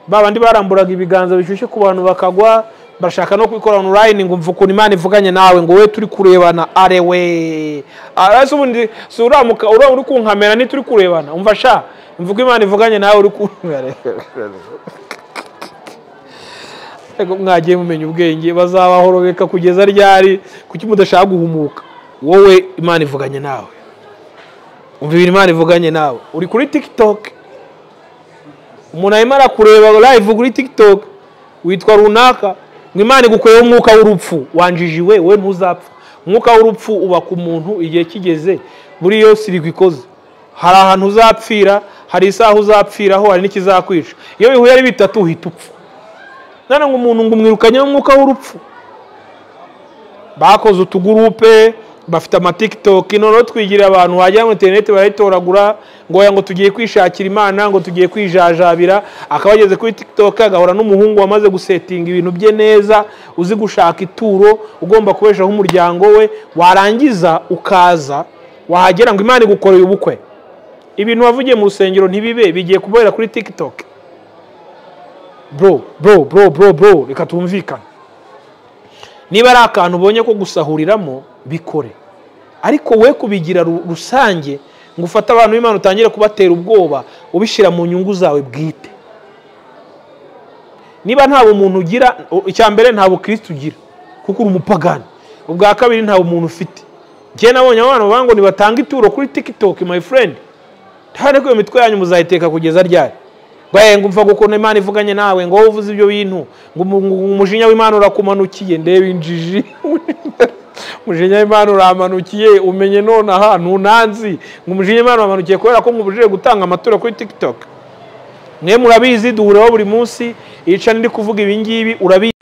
Babandi baramburaga ibiganza bishyushye ku bantu bakagwa, bashaka no kubikora online ngo umva ukuntu Imana ivuganye nawe, ngo we turi kurebana arewe. Arase ubundi si uramuka uri kunkamera ni turi kurebana, umva sha umva uko Imana ivuganye nawe uri kunkamera. Ego mwagiye mumenya ubwenge, bazabahorobeka kugeza ryari? Kuki mudashaka guhumuka? Wowe Imana ivuganye nawe, umva ibintu Imana ivuganye nawe. Uri kuri TikTok, umuntu arimo arakureba live kuri TikTok, witwa runaka, ngo Imana igukuyeho umwuka w'urupfu, wanjijiwe we ntuzapfa. Umwuka w'urupfu uba ku muntu igihe kigeze, buri yose iri ikoze. Hari ahantu uzapfira, hari isaha uzapfiraho, hari n'ikizakwica. Iyo bihuye ari bitatu uhita upfa. None ngo umuntu ngo umwirukanye umwuka w'urupfu. Bakoze utugurupe, bafite ama TikTok, noneho twigirira abantu wajya mu internet barayitoragura, ngo oya ngo tugiye kwishakira Imana, ngo tugiye kwijajabira. Akaba ageze kuri TikTok agahora n'umuhungu wamaze gusetinga ibintu bye neza, uzi gushaka ituro, ugomba kubeshaho umuryango we, warangiza ukaza wahagera ngo Imana igukoreye ubukwe. Ibintu wavugiye mu rusengero ntibibe, bigiye kubera kuri TikTok. Bro, bro, bro, bro, bro, reka tumvikane. Niba ari akantu ubonye ko gusahuriramo, bikore. Ariko we kubigira rusange ngo ufate abantu b'Imana utangire kubatera ubwoba, ubishyira mu nyungu zawe bwite. Niba nta bumuntu ugira, icya mbere nta bukristo ugira kuko uri umupagani. Ubwa kabiri nta bumuntu ufite. Njye nabonye abantu bavuga ngo nibatanga ituro kuri TikTok, my friend. Ntabwo iyo mitwe yanyu muzayiteka kugeza ryari? Ngo ngumva ukuntu Imana ivuganye nawe, ngo wowe uvuze ibyo bintu, ngo umujinya w'Imana urakumanukiye. Ndeba injiji, umujinya w'Imana uramanukiye, umenye none aha ntunanzi ngo umujinya w'Imana uramanukiye kubera ko mubujije gutanga amaturo kuri TikTok. Mwe murabizi, duhuraho buri munsi, ica ndi kuvuga ibi ngibi urabizi.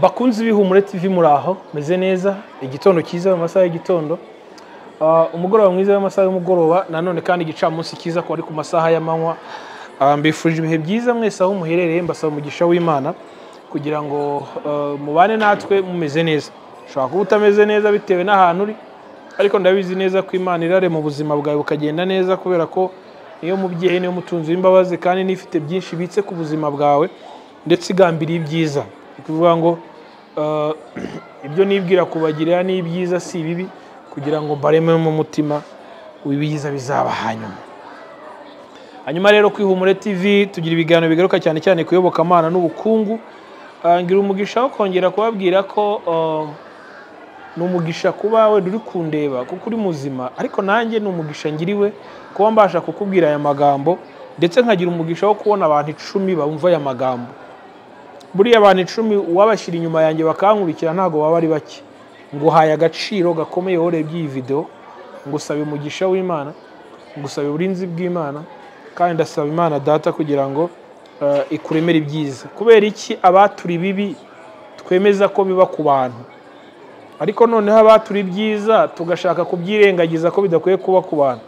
Bakunzi b'Ihumure TV muraho, meze neza, igitondo cyiza mu masaha y'igitondo, umugoroba mwiza mu masaha y'umugoroba, nanone kandi igicamunsi cyiza ko ari ku masaha y'amanywa. Mbifurije ibihe byiza mwese aho muherereye, mbasaba umugisha w'Imana kugira ngo mubane natwe mumeze neza. Ushobora kuba utameze neza bitewe n'ahantu uri, ariko ndabizi neza ko Imana irare mu buzima bwawe bukagenda neza, kubera ko niyo mubyeyi, niyo mutunzi w'imbabazi, kandi nifite byinshi bitse ku buzima bwawe ndetse igambiriye ibyiza. Kuvuga ngo ibyo nibwira kubagirira ni ibyiza si ibibi, kugira ngo mbareme mu mutima ibyiza bizaba hanyuma. Hanyuma rero ku Ihumure TV tugira ibiganiro bigaruka cyane cyane ku iyobokamana n'ubukungu. Ngira umugisha wo kongera kubabwira ko ni umugisha kuba wenda uri kundeba kuko uri muzima, ariko nanjye ni umugisha ngiriwe kuba mbasha kukubwira aya magambo, ndetse nkagira umugisha wo kubona abantu 10 bumva aya magambo. Buriya abantu 10 uwabashyira inyuma yanjye bakankurikira ntago baba ari bake. Nguhaye agaciro gakomeye worebye iyi video, ngusabe umugisha w'Imana, ngusabe uburinzi bw'Imana, kandi ndasaba Imana data kugira ngo ikuremere ibyiza. Kubera iki abatura ibibi twemeza ko biba ku bantu, ariko noneho abatura ibyiza tugashaka kubyirengagiza ko bidakwiye kuba ku bantu.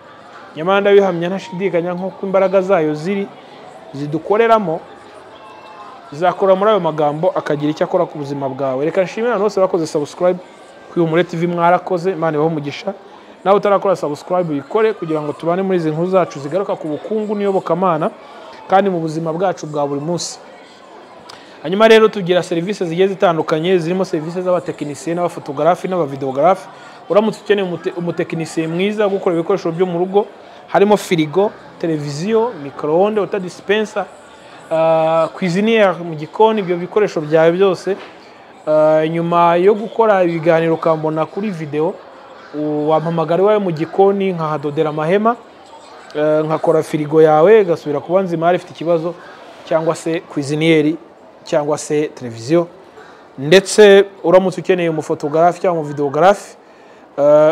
Nyamara ndabihamya ntashidikanya nk'uko imbaraga zayo ziri zidukoreramo, izakora muri ayo magambo akagira icyo akora ku buzima bwawe. Reka nshimire abantu bose bakoze subscribe ku Ihumure TV, mwarakoze, Imana ibahe umugisha. Nawe utarakora subscribe uyikore kugira ngo tubane muri izi nkuru zacu zigaruka ku bukungu n'iyobokamana kandi mu buzima bwacu bwa buri munsi. Hanyuma rero tugira serivisi zigiye zitandukanye, zirimo serivisi z'abatekinisiye n'abafotogarafi n'abavideogarafi. Uramutse ukeneye umutekinisiye mwiza gukora ibikoresho byo mu rugo, harimo firigo, televiziyo, micro-onde, water dispenser, cuisinière mu gikoni, ibyo bikoresho byawe byose. Nyuma yo gukora ibiganiro ukambona kuri video, wampamagara iwawe mu gikoni nkahadodera amahema, nkakora firigo yawe gasubira kuba nzima ifite ikibazo, cyangwa se cuisinière cyangwa se televiziyo. Ndetse uramutse ukeneye umufotogarafi cyangwa umuvideogarafi,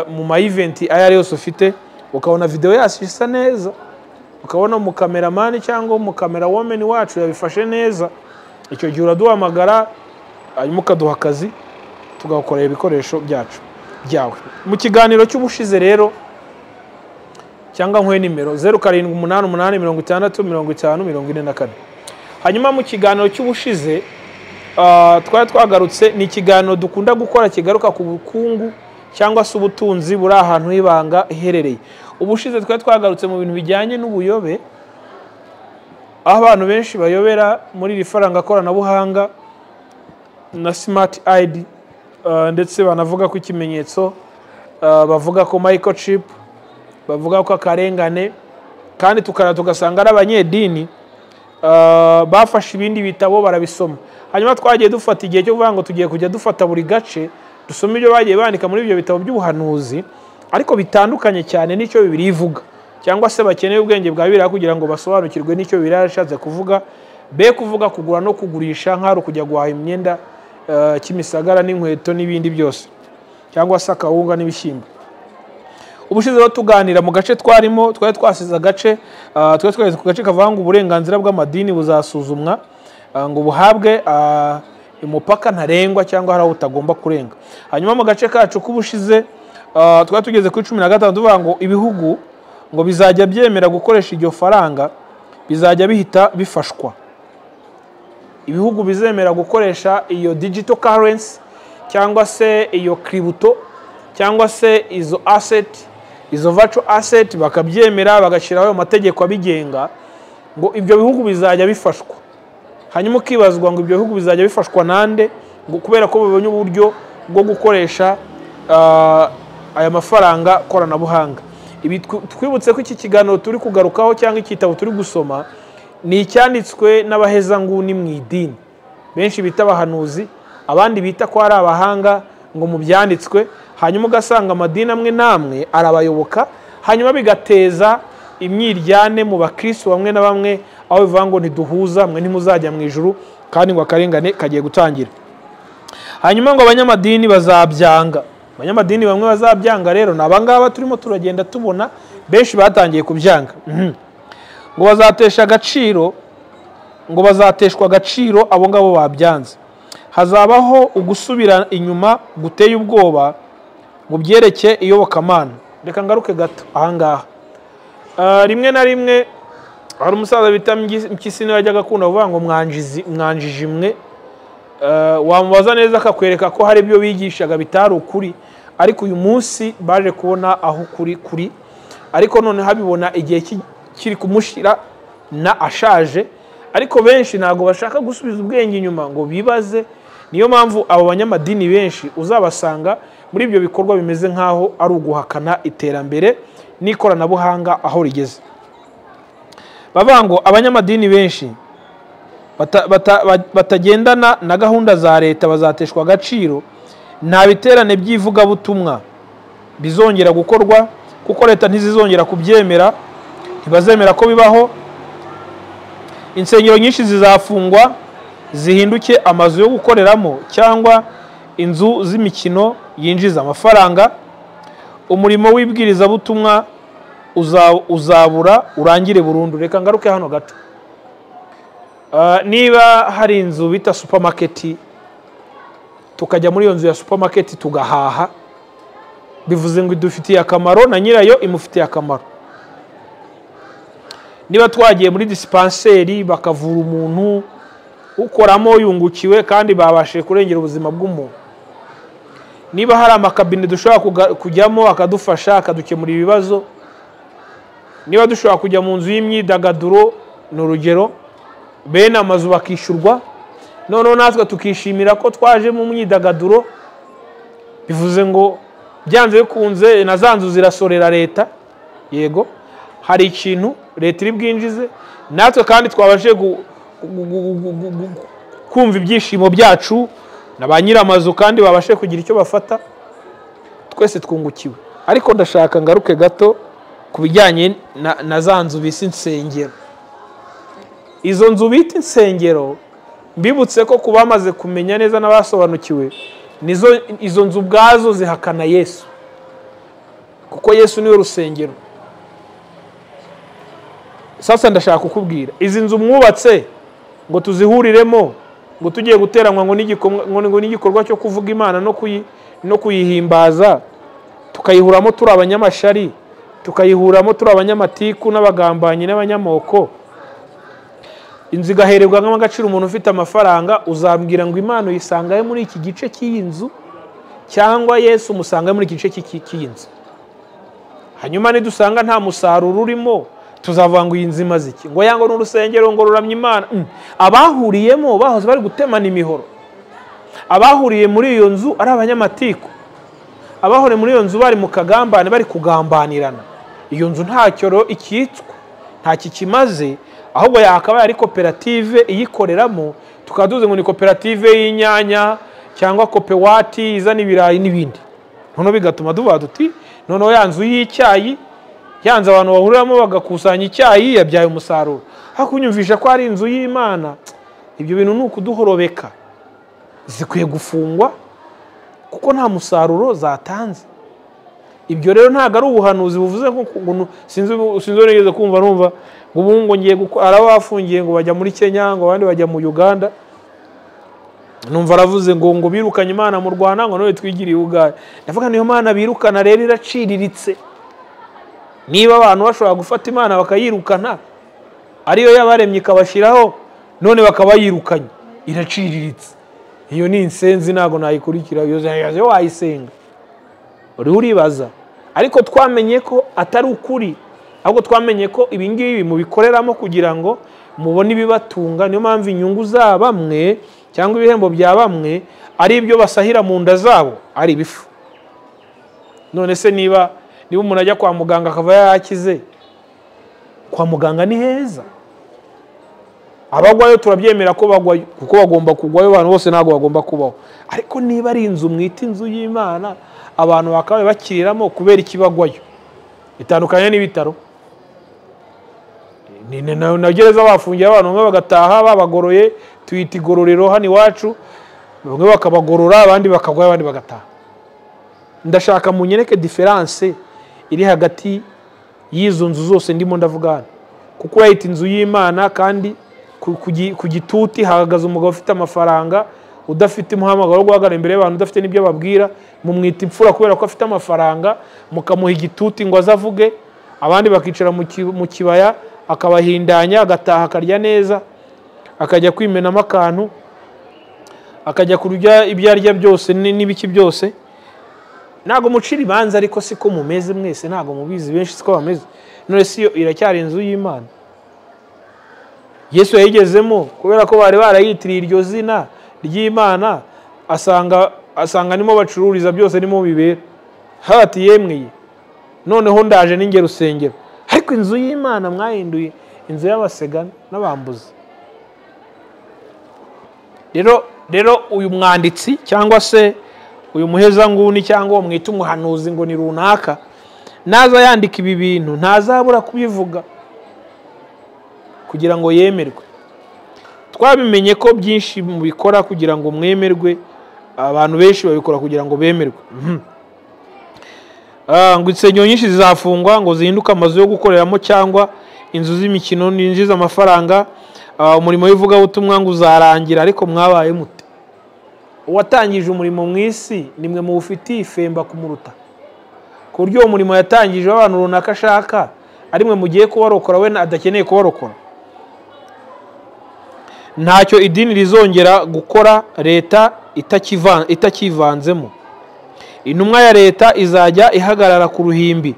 mu ma event ayo ari yose ufite, ukabona video yacu isa neza, ukabona umukameramani cyangwa umukamera woman wacu yabifashe neza, icyo gihe uraduhamagara hanyuma ukaduha akazi tugakorera ibikoresho byacu byawe. Mu kiganiro cy'ubushize rero, cyangwa nkwe nimero 0788 60 50 44. Hanyuma mu kiganiro cy'ubushize twari twagarutse, ni ikiganiro dukunda gukora kigaruka ku bukungu cyangwa se ubutunzi buri ahantu h'ibanga iherereye. Ubushize twari twagarutse mu bintu bijyanye n'ubuyobe, aho abantu benshi bayobera muri iri faranga koranabuhanga na smart ID, ndetse banavuga ko ikimenyetso, bavuga ko microchip, bavuga ko akarengane, kandi tukara tugasanga ari abanyedini bafashe ibindi bitabo barabisoma. Hanyuma twagiye dufata igihe cyo kuvuga ngo tugiye kujya dufata buri gace dusome ibyo bagiye bandika muri ibyo bitabo by'ubuhanuzi, ariko bitandukanye cyane n'icyo Bibiliya ivuga, cyangwa se bakeneye ubwenge bwa Bibiliya kugira ngo basobanukirwe n'icyo Bibiliya yashatse kuvuga, be kuvuga kugura no kugurisha nk'ari kujya guhaha imyenda Kimisagara n'inkweto n'ibindi byose, cyangwa se akawunga n'ibishyimbo. Ubushize rero tuganira mu gace twarimo, twari twasize agace, twari twageze ku gace kavuga ngo uburenganzira bw'amadini buzasuzumwa, ngo buhabwe umupaka ntarengwa cyangwa hari aho utagomba kurenga. Hanyuma mu gace kacu k'ubushize, twari tugeze kuri 15 tuvuga ngo ibihugu ngo bizajya byemera gukoresha iryo faranga bizajya bihita bifashwa. Ibihugu bizemera gukoresha iyo digital currency cyangwa se iyo crypto cyangwa se izo asset, izo virtual asset, bakabyemera bagashyiraho ayo mategeko abigenga, ngo ibyo bihugu bizajya bifashwa. Hanyuma ukibazwa ngo ibyo bihugu bizajya bifashwa nande, ngo kubera ko babonye uburyo bwo gukoresha aya mafaranga koranabuhanga. Ibi twibutse ko iki kiganiro turi kugarukaho cyangwa igitabo turi gusoma ni icyanditswe n'abahezanguni mu idini, benshi bita abahanuzi, abandi bita ko ari abahanga ngo mu byanditswe. Hanyuma ugasanga amadini amwe n'amwe arabayoboka, hanyuma bigateza imyiryane mu bakristo bamwe na bamwe, aho bivuga ngo ntiduhuza, mwe ntimuzajya mu ijuru, kandi ngo akarengane kagiye gutangira. Hanyuma ngo abanyamadini bazabyanga. Abanyamadini bamwe bazabyanga rero ni abangaba turimo turagenda tubona benshi batangiye kubyanga. Ngo bazatesha agaciro, ngo bazateshwa agaciro abo ngabo babyanze. Hazabaho ugusubira inyuma guteye ubwoba mu byerekeye iyobokamana. Reka ngaruke gato ahangaha. Rimwe na rimwe hari umusaza bita Mpyisi niwe yajyaga akunda kuvuga ngo mwanjiji mwe. Wamubaza neza akakwereka ko hari ibyo bigishaga bitari ukuri, ariko uyu munsi baje kubona aho ukuri kuri, ariko none habibona igihe kiri kumushira na ashaje. Ariko benshi ntago bashaka gusubiza ubwenge inyuma ngo bibaze. Niyo mpamvu abo banyamadini benshi uzabasanga muri ibyo bikorwa bimeze nkaho ari uguhakana iterambere n'ikoranabuhanga aho rigeze. Bavuga ngo abanyamadini benshi batagendana na gahunda za leta bazateshwa agaciro, nta biterane by'ivugabutumwa bizongera gukorwa kuko leta ntizizongera kubyemera, ntibazemera ko bibaho. Insengero nyinshi zizafungwa zihinduke amazu yo gukoreramo cyangwa inzu z'imikino yinjiza amafaranga. Umurimo w'ibwirizabutumwa uzabura urangire burundu. Reka ngaruke hano gato. Niba hari inzu bita supermarket, tukajya muri iyo nzu ya supermarket tugahaha, bivuze ngo idufitiye akamaro na nyirayo imufitiye akamaro. Niba twagiye muri dispenseri bakavura umuntu, ukoramo yungukiwe kandi babashije kurengera ubuzima bw'umuntu. Niba hari amakabine dushobora kujyamo akadufasha akadukemura ibibazo, niba dushobora kujya mu nzu y'imyidagaduro, ni urugero, bene amazu bakishyurwa, noneho natwe tukishimira ko twaje mu myidagaduro, bivuze ngo byanze bikunze na za nzu zirasorera leta. Yego, hari ikintu leta iri bwinjize, natwe kandi twabashe kumva ibyishimo byacu, na ba nyiramazu kandi babashe kugira icyo bafata, twese twungukiwe. Ariko ndashaka ngaruke gato ku bijyanye na za nzu bise insengero. Izo nzu bita insengero, mbibutse ko ku bamaze kumenya neza n'abasobanukiwe, nizo izo nzu ubwazo zihakana Yesu, kuko Yesu niwe rusengero. Sasa ndashaka kukubwira, izi nzu mwubatse ngo tuzihuriremo, ngo tugiye guteranwa ngo n'igikorwa cyo kuvuga Imana no kuyihimbaza, tukayihuramo turi abanyamashari, tukayihuramo turi abanyamatiku n'abagambanyi n'abanyamoko. Inzu igahererwa nk'agaciro umuntu ufite amafaranga, uzambwira ngo Imana uyisangaye muri iki gice cy'iyi nzu Cyangwa Yesu musanga muri iki gice cy'iyi nzu? Hanyuma nidusanga nta musaruro urimo, tuzavuga ngo iyi nzu imaze iki? Ngo yango n'urusengero ngo ruramye Imana. Abahuriyemo bahoze bari gutemana imihoro, abahuriye muri iyo nzu ari abanyamatiku, abahuriye muri iyo nzu bari mu kagambane, bari kugambanirana. Iyo nzu ntacyo ikitswa, nta kikimaze, ahubwo yakabaye ari koperative iyikoreramo, tukaba tuzi ngo ni koperative y'inyanya cyangwa kopewati izana ibirayi n'ibindi. Noneho bigatuma tuvuga tuti noneho ya nzu y'icyayi, ya nzu abantu bahuriramo bagakusanya icyayi, yabyaye umusaruro. Hakunyumvisha ko ari inzu y'Imana, ibyo bintu ni ukuduhorobeka. Zikwiye gufungwa kuko nta musaruro zatanze. Ibyo rero ntabwo ari ubuhanuzi buvuze ngo sinzi nigeze kumva numva ngo ubu ngo ngiye arabafungiye ngo bajya muri Kenya, ngo abandi bajya mu Uganda. Numva aravuze ngo birukanye Imana mu Rwanda, ngo none twigiriye Uganda. Ndavuga niyo Mana birukana rero iraciriritse. Niba abantu bashobora gufata Imana bakayirukana, ariyo yabaremye ikabashyiraho, none bakabayirukanye, iraciriritse. Iyo ni insenzi, ntago nayikurikira. Iyo wayisenga uri uribaza. Ariko twamenye ko atari ukuri, ahubwo twamenye ko ibi ngibi mubikoreramo kugira ngo mubone ibibatunga. Niyo mpamvu inyungu za bamwe cyangwa ibihembo bya bamwe ari ibyo basahira mu nda zabo, ari ibifu. None se niba umuntu ajya kwa muganga akava yakize, kwa muganga ni heza. Abagwayo turabyemera ko bagwayo, kuko bagomba kugwayo, abantu bose ntago bagomba kubaho. Ariko niba ari inzu mwita inzu y'Imana, abantu bakabaye bakiriramo kubera ikibagwayo, itandukanye n'ibitaro. Ni na gereza bafungiye abantu bamwe bagataha babagoroye, tuyita igororero hano iwacu, bamwe bakabagorora, abandi bakagwayo, abandi bagataha. Ndashaka munyereke difference iri hagati y'izo nzu zose ndimo ndavuga hano, kuko urayita inzu y'Imana kandi ku gituti hahagaze umugabo ufite amafaranga, udafite umuhamagaro wo guhagarara imbere y'abantu, udafite n'ibyo ababwira, mumwita imfura kubera ko afite amafaranga, mukamuha igituti ngo azavuge, abandi bakicara mu kibaya, akabahindanya, agataha akarya neza, akajya kwimenamo akantu, akajya kurya ibyo arya byose n'ibiki byose. Ntago mucira ibanza, ariko siko mumeze mwese, ntago mubizi, benshi siko bameze. None si yo iracyari inzu y'Imana? Yesu yayigezemo kubera ko bari barayitiriye iryo zina ry'Imana, asanga nimo bacururiza byose, nimo bibera. Hati yemweye, noneho ndaje n'ingero rusengero. Ariko inzu y'Imana mwahinduye inzu y'abasega n'abambuzi. Rero uyu mwanditsi cyangwa se uyu muhezanguni cyangwa mwita umuhanuzi ngo ni runaka, naza yandika ibi bintu ntazabura kubivuga kugira ngo yemerwe. Twabimenye ko byinshi mubikora kugira ngo mwemerwe, abantu benshi babikora kugira ngo bemerwe. Ngo insengero nyinshi zizafungwa ngo zihinduke amazu yo gukoreramo cyangwa inzu z'imikino ninjiza amafaranga. Umurimo w'ivugabutumwa ngo uzarangira, ariko mwabaye mute? Uwatangije umurimo mu isi nimwe muwufitiye ifemba kumuruta, ku buryo uwo murimo yatangije abantu runaka ashaka ari mwe mugiye kubarokora, we adakeneye kubarokora. Ntacyo idini rizongera gukora leta itakivanzemo. Intumwa ya leta izajya ihagarara ku ruhimbi,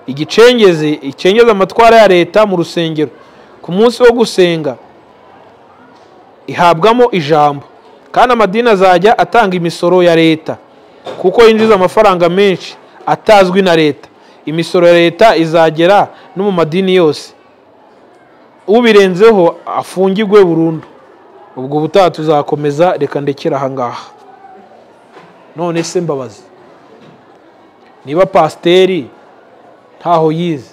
igicengeze icengeze amatwara ya leta mu rusengero. Ku munsi wo gusenga ihabwamo ijambo, kandi amadini azajya atanga imisoro ya leta kuko yinjiza amafaranga menshi atazwi na leta. Imisoro ya leta izagera no mu madini yose, ubirenzeho afungirwe burundu. Ubwo ubutaha tuzakomeza, reka ndekera aha ngaha. None se mbabazi, niba pasiteri ntaho yize,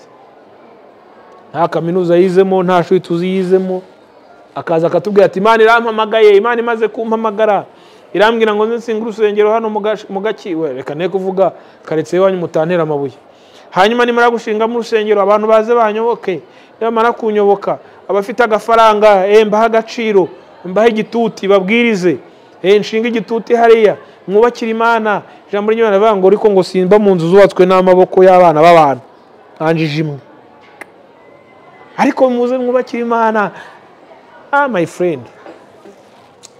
nta kaminuza yizemo, nta shuri tuzi yizemo, akaza akatubwira ati Imana irampamagaye, Imana imaze kumpamagara irambwira ngo nzinsinge urusengero hano mu Gaki, reka ne kuvuga karetse iwanyu mutantera amabuye. Hanyuma nimara gushingamo urusengero abantu baze banyoboke, nibamara kunyoboka abafite agafaranga mbaha agaciro, mbaha igituti babwirize, nshinga igituti hariya mwubakira Imana. Ijambo ry'Imana rivuga ngo ariko ngo simba mu nzu zubatswe n'amaboko y'abana b'abantu, anjije imwe, ariko muze mwubakira Imana. Ah my friend,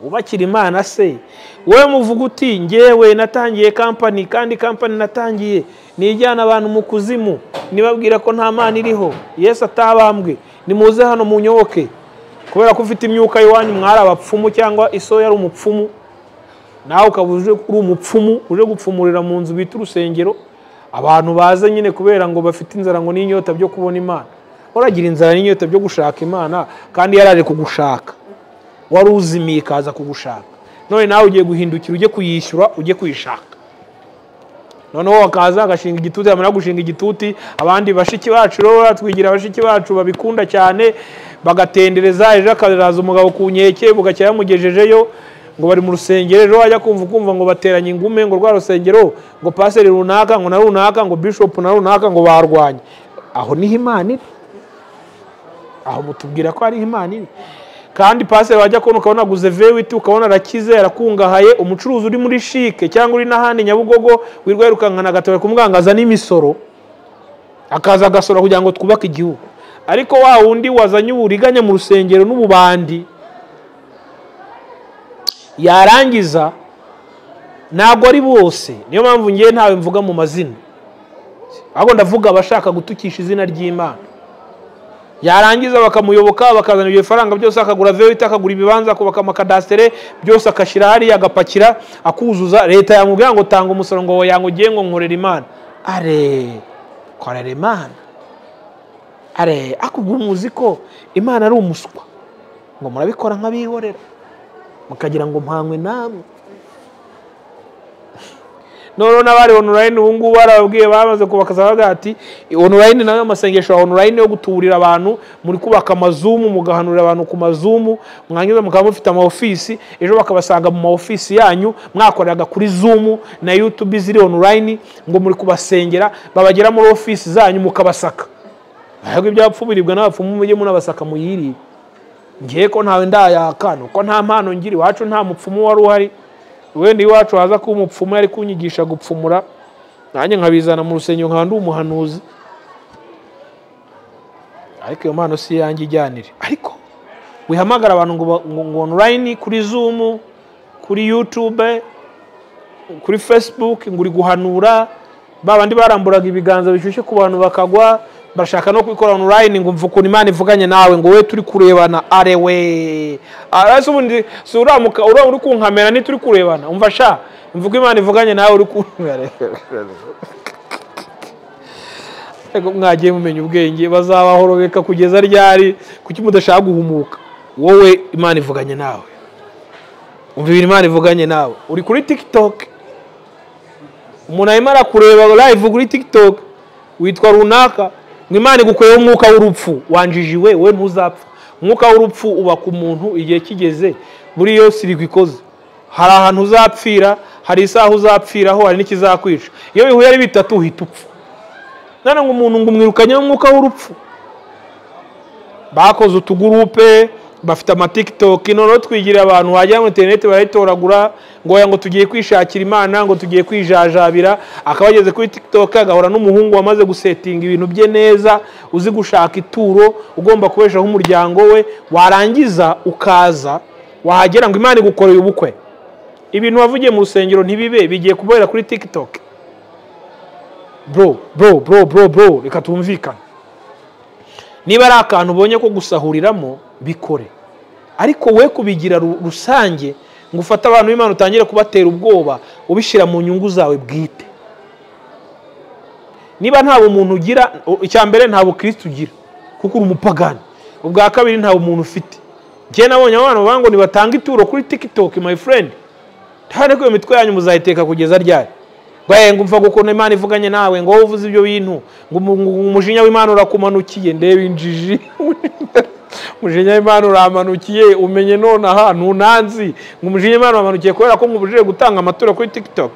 Wubakira Imana se wowe muvuga uti ngewe natangiye company, kandi company natangiye nijyana abantu mu kuzimu, nibabwira ko nta Mana iriho, Yesu atabambwe, nimuze hano munyoboke. Kubera ko ufite imyuka y'iwanyu, mwari abapfumu cyangwa iso yari umupfumu, nawe ukaba uje uri umupfumu, uje gupfumurira mu nzu bita urusengero. Abantu baza nyine kubera ngo bafite inzara ngo n'inyota byo kubona Imana. Uragira inzara n'inyota byo gushaka Imana, kandi yaraje kugushaka, wari uzimiye ikaza kugushaka. None nawe ugiye guhindukira ujye kuyishyura, ujye kuyishaka. Noneho bakaza agashinga igituti, yamara gushinga igituti, abandi bashiki bacu rero batwigira bashiki bacu babikunda cyane, bagatendereza. Ejo akaraza umugabo ku nkeke, bugacya yamugejejeyo ngo bari mu rusengero. Ejo wajya kumva ukumva ngo bateranye ingume, ngo rwa rusengero, ngo paseri runaka, ngo na runaka, ngo bishop na runaka, ngo barwanye. Aho niho Imana iri? Aho mutubwira ko ari Imana iri? Kandi paseri wajya kubona ukabona aguze V8, ukabona arakize, arakungahaye. Umucuruzi uri muri CHIC cyangwa uri n'ahandi Nyabugogo wirwa yirukankana agatobera kumwangaza n'imisoro, akaza agasora kugira ngo twubake igihugu. Ariko wa wundi wazanye uburiganya mu rusengero n'ububandi, yarangiza, ntabwo ari bose, niyo mpamvu ngiye ntawe mvuga mu mazina, ahubwo ndavuga abashaka gutukisha izina ry'Imana. Yarangiza bakamuyoboka, bakazana ibyo bifaranga byose, akagura V8, akagura ibibanza, akubaka amakadasitere, byose akashyira hariya, agapakira, akuzuza. Leta yamubwira ngo tanga umusoro, ngo yango ugiye ngo nkorera Imana. Are korera Imana, are akubwo muzi ko Imana ari umuswa, ngo murabikora nk'abihorera, mukagira ngo mpanywe namwe. Noneho n'abari online ubu ngubu barababwiye, bamaze kubakaza, bavuga ati online nayo, amasengesho ya online yo gutuburira abantu, muri kubaka ama Zoom, mugahanurira abantu ku ma Zoom, mwangiza mukaba mufite ama ofisi, ejo bakabasanga mu ma ofisi yanyu mwakoreraga kuri Zoom na YouTube ziri online, ngo muri kubasengera, babagera muri ofisi zanyu mukabasaka. Ahubwo ibyapfu biribwa n'abapfumu, mujye munabasaka muyirire. Ngiye ko ntawe ndayaka, nuko nta mpano ngira, iwacu nta mupfumu wari uhari. Wenda iwacu haza kuba umupfumu yari kunyigisha gupfumura, nanjye nkabizana mu rusengero nkaba ndi umuhanuzi. Ariko iyo mpano si iyanjye, ijyanire. Ariko wihamagara abantu ngo online kuri Zoom, kuri YouTube, kuri Facebook, ngo uri guhanura. Ba bandi baramburaga ibiganza bishyushye ku bantu bakagwa, bashaka no kubikora online, ngo mva ukuntu Imana ivuganye nawe, ngo we turi kurebana. Arewe arase, ubundi si uramuka uri kunkamera ntituri kurebana? Umva sha, mva uko Imana ivuganye nawe uri kunkamera. Ego, mwagiye mumenya ubwenge, bazabahorobeka kugeza ryari? Kuki mudashaka guhumuka? Wowe Imana ivuganye nawe, umva ibintu Imana ivuganye nawe uri kuri TikTok, umuntu arimo arakureba live kuri TikTok, witwa runaka, ngo Imana igukuyeho umwuka w'urupfu. Wanjijiwe we, ntuzapfa. Umwuka w'urupfu uba ku muntu igihe kigeze, buri yose iri ikoze. Hari ahantu uzapfira, hari isaha uzapfiraho, hari n'ikizakwica. Iyo bihuye ari bitatu uhita upfa. None ngo umuntu ngo umwirukanye umwuka w'urupfu. Bakoze utugurupe, bafite ama TikTok, noneho twigira abantu wajya muri interineti barayitoragura, ngo oya, ngo tugiye kwishakira Imana, ngo tugiye kwijajabira. Akaba ageze kuri TikTok, agahura n'umuhungu wamaze gusetinga ibintu bye neza, uzi gushaka ituro ugomba kubeshaho umuryango we. Warangiza ukaza, wahagera ngo Imana igukoreye ubukwe. Ibintu wavugiye mu rusengero ntibibe, bigiye kubera kuri TikTok. Bro, bro, bro, bro, bro, reka tumvikane. Niba ari akantu ubonye ko gusahuriramo, bikore, ariko we kubigira rusange ngo ufate abantu b'Imana utangire kubatera ubwoba, ubishyira mu nyungu zawe bwite. Niba nta bumuntu ugira, icya mbere nta bukristo ugira kuko uri umupagani, ubwa kabiri nta bumuntu ufite. Njye nabonye abantu bavuga ngo nibatanga ituro kuri TikTok. My friend, ntabwo ko iyo mitwe yanyu muzayiteka kugeza ryari? Ngo umva ukuntu Imana ivuganye nawe, ngo wowe uvuze ibyo bintu, ngo umujinya w'Imana urakumanukiye. Ndeba injiji, umujinya w'Imana uramanukiye? Umenye nonaha ntunanzi, ngo umujinya w'Imana uramanukiye kubera ko nkubujije gutanga amaturo kuri TikTok.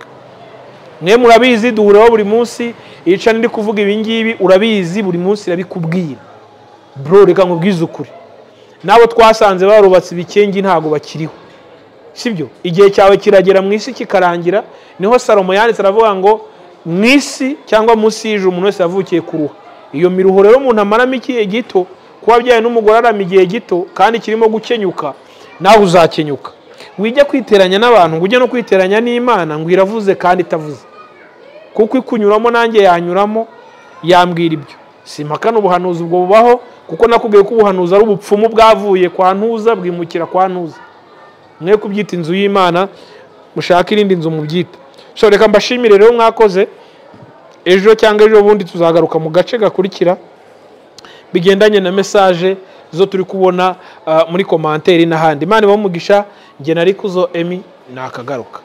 Mwe murabizi, duhuraho buri munsi. Ica ndi kuvuga ibi ngibi, urabizi, buri munsi irabikubwira. Bro, reka nkubwize ukuri, n'abo twasanze barubatse ibikengi ntabwo bakiriho, sibyo? Igihe cyawe kiragera mu isi kikarangira. Niho Salomo yanditse aravuga ngo mu isi cyangwa munsi y'ijuru umuntu wese yavukiye kuruha. Iyo miruho rero umuntu amaramo igihe gito, kuba abyaye n'umugore arama igihe gito kandi kirimo gukenyuka, nawe uzakenyuka. Wijya kwiteranya n'abantu, ngo ujye no kwiteranya n'Imana ngo iravuze kandi itavuze, kuko ikunyuramo nanjye yanyuramo yambwira ibyo. Simpakana ubuhanuzi ubwo bubaho, kuko nakubwiye ko ubuhanuzi ari ubupfumu bwavuye kwa Ntuza bwimukira kwa Ntuza. Mwe kubyita inzu y'Imana, mushake irindi nzu mubyita. So reka mbashimire rero mwakoze. Ejo cyangwa ejo bundi tuzagaruka mu gace gakurikira bigendanye na message zo turi kubona muri commentaire n'ahandi. Imana ibahe umugisha. Njye nari Kuzo Emmy, nakagaruka.